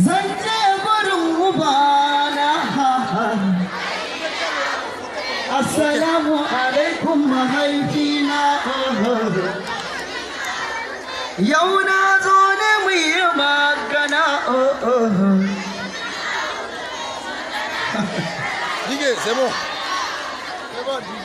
Zan je gurin ubana. Assalamu alaikum, mahaifina. Yau na zo ne mu yi magana. DJ, c'est bon. C'est bon, DJ.